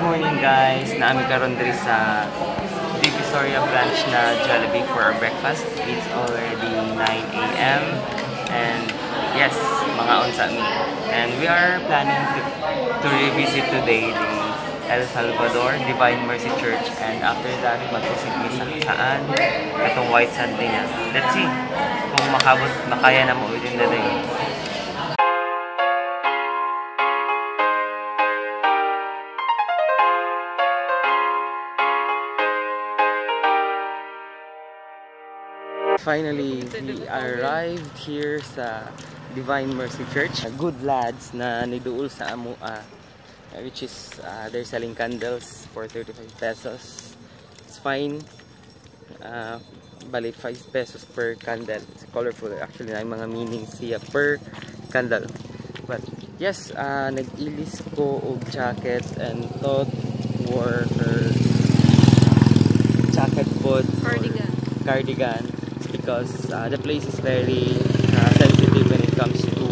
morning guys, naami karon diri sa Divisoria branch na Jollibee for our breakfast. It's already 9 a.m. and yes, mga unsa mi. And we are planning to revisit today the El Salvador Divine Mercy Church, and after that mag-visit mi sa saan katong White Sunday niya. Let's see kung makaya na mo within the day. Finally, we arrived here sa Divine Mercy Church. Good lads na niduol sa amua, which is they're selling candles for 35 pesos. It's fine. Bali 5 pesos per candle. It's colorful. Actually, na mga meaning siya per candle. But yes, nag-ilis ko og jacket and thought wore her jacket pod cardigan. Because the place is very sensitive when it comes to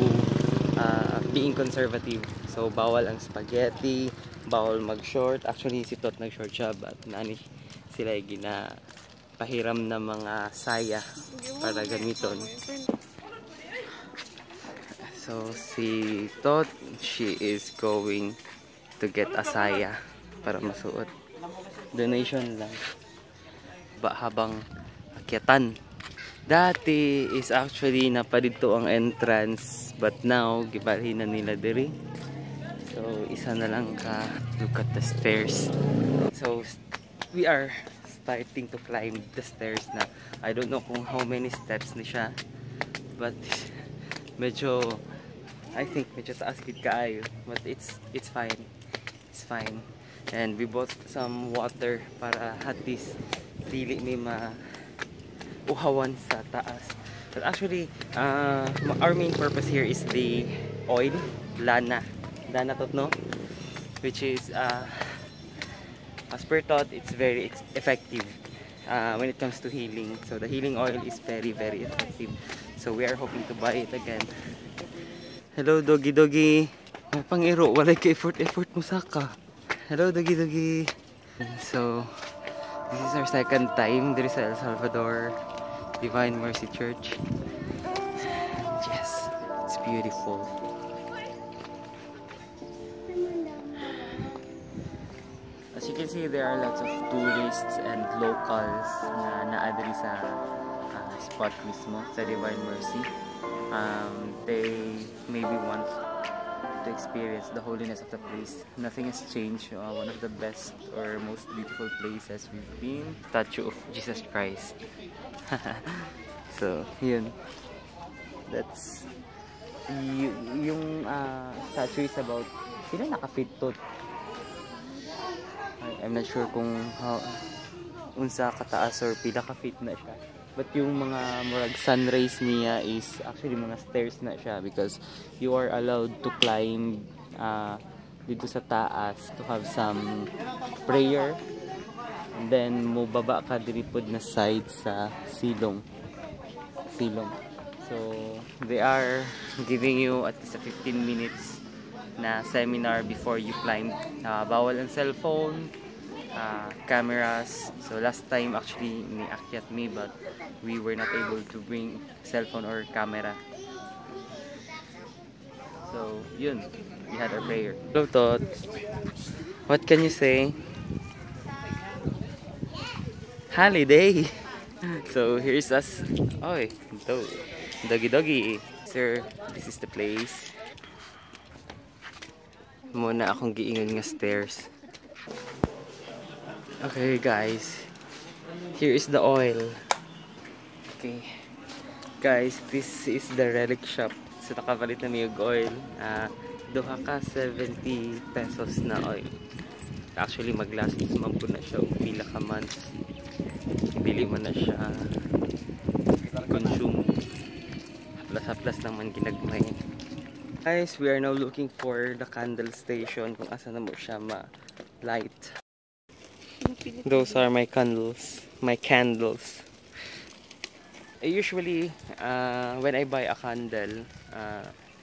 being conservative. So bawal ang spaghetti, bawal mag-short. Actually si Tot nag-short siya, but nani sila pahiram na mga saya para gamiton. So si Tot, she is going to get a saya para masuot. Donation lang. Habang akyatan. Dati is actually napadito ang entrance, but now gibalhin na nila diri. So isa na lang ka look at the stairs. So we are starting to climb the stairs na. I don't know kung how many steps ni siya, but I think medyo taas gid kaayo, but it's fine. It's fine. And we bought some water para at least dili may uhawan sa taas. But actually, our main purpose here is the oil, Lana tot, no? Which is, as per Tot, it's very effective when it comes to healing. So the healing oil is very, very effective. So we are hoping to buy it again. Hello, doggy doggy. Pangiro, walay ka effort mo saka. Hello, doggy doggy. So this is our second time there is El Salvador Divine Mercy Church. Yes, it's beautiful. As you can see, there are lots of tourists and locals na naadri sa spot mismo sa Divine Mercy. They maybe want to experience the holiness of the place. Nothing has changed. One of the best or most beautiful places we've been. Statue of Jesus Christ. So yun, that's yung statue is about sila nakafit Tot. I'm not sure kung unsa kataas or pila ka fit na siya, but yung mga murag sunrays niya is actually mga stairs na siya, because you are allowed to climb dito sa taas to have some prayer. And then mubaba ka diripod na side sa silong. So they are giving you at least a 15 minutes na seminar before you climb. Bawal ang cellphone, cameras. So last time actually ni-akyat me, but we were not able to bring cellphone or camera. So yun, we had our prayer. Hello Tot, what can you say? Holiday. So here's us. Oy, doggy doggy. Sir, this is the place. Muna akong giingon nga stairs. Okay guys, here is the oil. Okay guys, this is the relic shop. So nakapalit na may oil. Duha ka 70 pesos na oil. Actually mag-last month po na siya, pila ka months. Dili man na siya consume. Haplas naman ginagmay. Guys, we are now looking for the candle station, kung asa na mo siya ma-light. Those are my candles. Usually, when I buy a candle,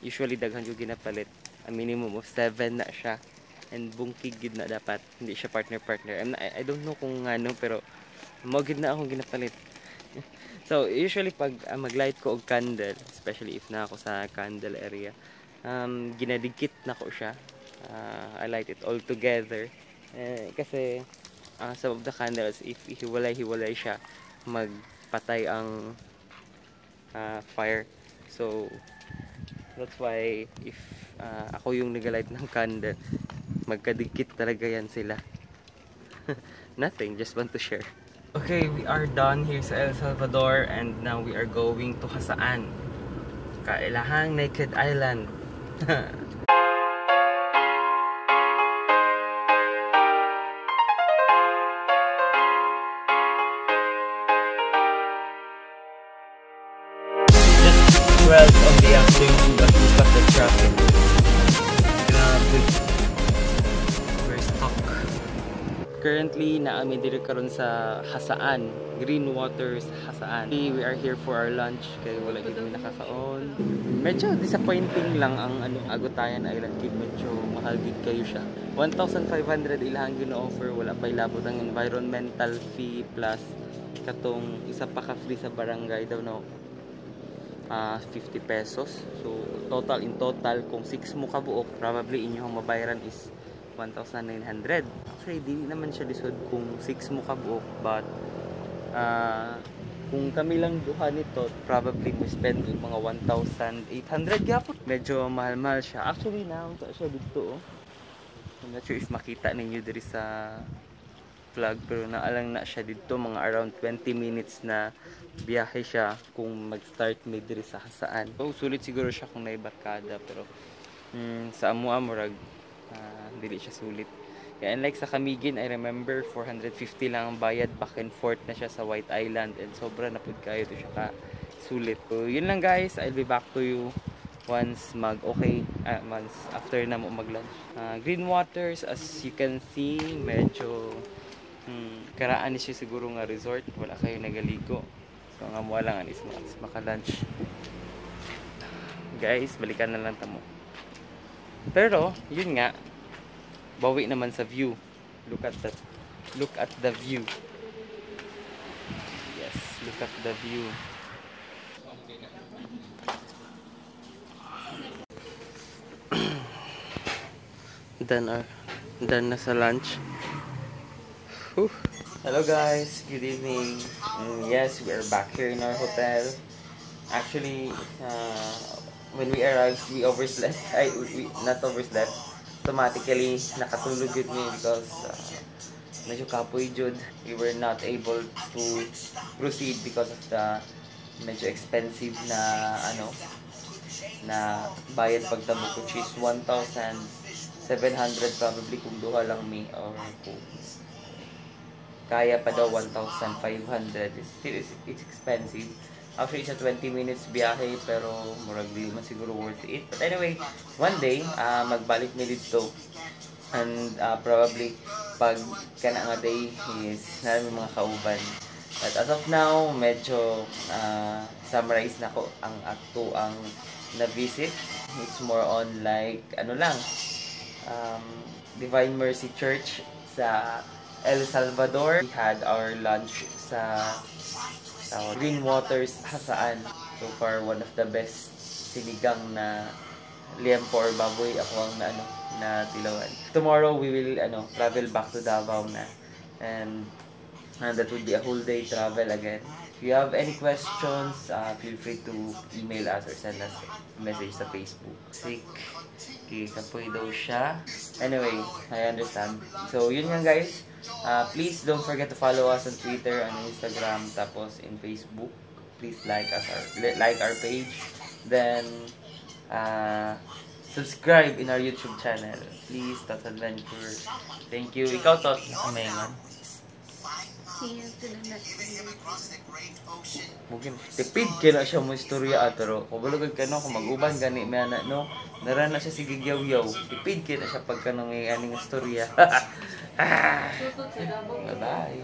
usually daghan yung ginapalit. A minimum of 7 na siya. and bungkig gid na dapat, hindi siya partner-partner. I don't know kung ano, pero mo gid na akong ginapalit. So usually pag maglight ko og candle, especially if na ako sa candle area, ginadikit na ko siya. I light it all together. Kasi some of the candles, if hiwalay siya, magpatay ang fire. So that's why if ako yung nag-light ng candle, magkadikit talaga yan sila. Nothing, just want to share. Okay, we are done here sa El Salvador and now we are going to Hasaan, kailahang Naked Island. Just 12 of the afternoon, but look at the traffic. Grabe. We're stuck. Currently, naami diri karon sa Hasaan, Green Waters, Hasaan. We are here for our lunch kay wala gid mi nakakaon. Medyo disappointing lang ang Agutayan Island, kay medyo mahal gid kayo siya. 1,500 ilang gino-offer, wala pa ilabot ang environmental fee plus katong isa pa ka free sa barangay daw no. 50 pesos. So in total kung 6 mo ka buok, probably inyong mabayaran is 1,900. Actually, di naman siya lisod kung 6 mo ka buok, but kung kami lang duha nito, probably mo spend yung mga 1,800 gyapon. Medyo mahal-mahal siya. Actually, naunta siya dito. I'm not sure if makita ninyo diri sa vlog, pero naalang na siya dito. Mga around 20 minutes na biyahe siya kung mag-start may diri sa Hasaan. So, sulit siguro siya kung naibarkada, pero sa Amuamurag, dili siya sulit. Kaya unlike sa Camiguin, I remember 450 lang ang bayad, back and forth na siya sa White Island, and sobra na pud kayo to siya ka sulit. So yun lang guys, I'll be back to you once once after na mo mag-lunch. Green Waters, as you can see, medyo karaan siya siguro nga resort, wala kayo nagaligo. So nga mo lang anis maka-lunch. Guys, balikan na lang tamo. Pero yun nga, bawi naman sa view. Look at the view. Yes, look at the view. Done na sa lunch. Whew. Hello guys, good evening. Yes, we are back here in our hotel. Actually, when we arrived, we overslept. We not overslept. Automatically nakatulog yun me because medyo kapoy jud. We were not able to proceed because of the medyo expensive na na bayad pagtamo, which is 1,700 probably kung duha lang mi, or kung kaya pa daw 1,500. It's expensive. Actually, it's a 20 minutes biyahe, pero murag di man siguro worth it. But anyway, one day, magbalik mi dito. And probably, pag kana nga day is namin mga kauban. But as of now, medyo summarize na ko ang akto ang na-visit. It's more on like, Divine Mercy Church sa El Salvador. We had our lunch sa Green Waters, Hasaan. So far, one of the best sinigang na liempo or baboy ako ang na tilawan. Tomorrow, we will travel back to Davao na. And that would be a whole day travel again. If you have any questions, feel free to email us or send us a message sa Facebook. Sick. Kapoy daw siya. Anyway, I understand. So, yun nga guys. Please don't forget to follow us on Twitter and Instagram, tapos in Facebook. Please like our page. Then subscribe in our YouTube channel. Please, Tots Adventure. Thank you. Ikaw, Tot. Maingan. See you to the next video. Mungkin tipid kaya na siya mo istorya atero. Kung balagod ka no, kung mag-uban gani may anak no, narana siya sige yaw-yaw. Tipid kaya na siya pagka nang aning istorya. Bye-bye.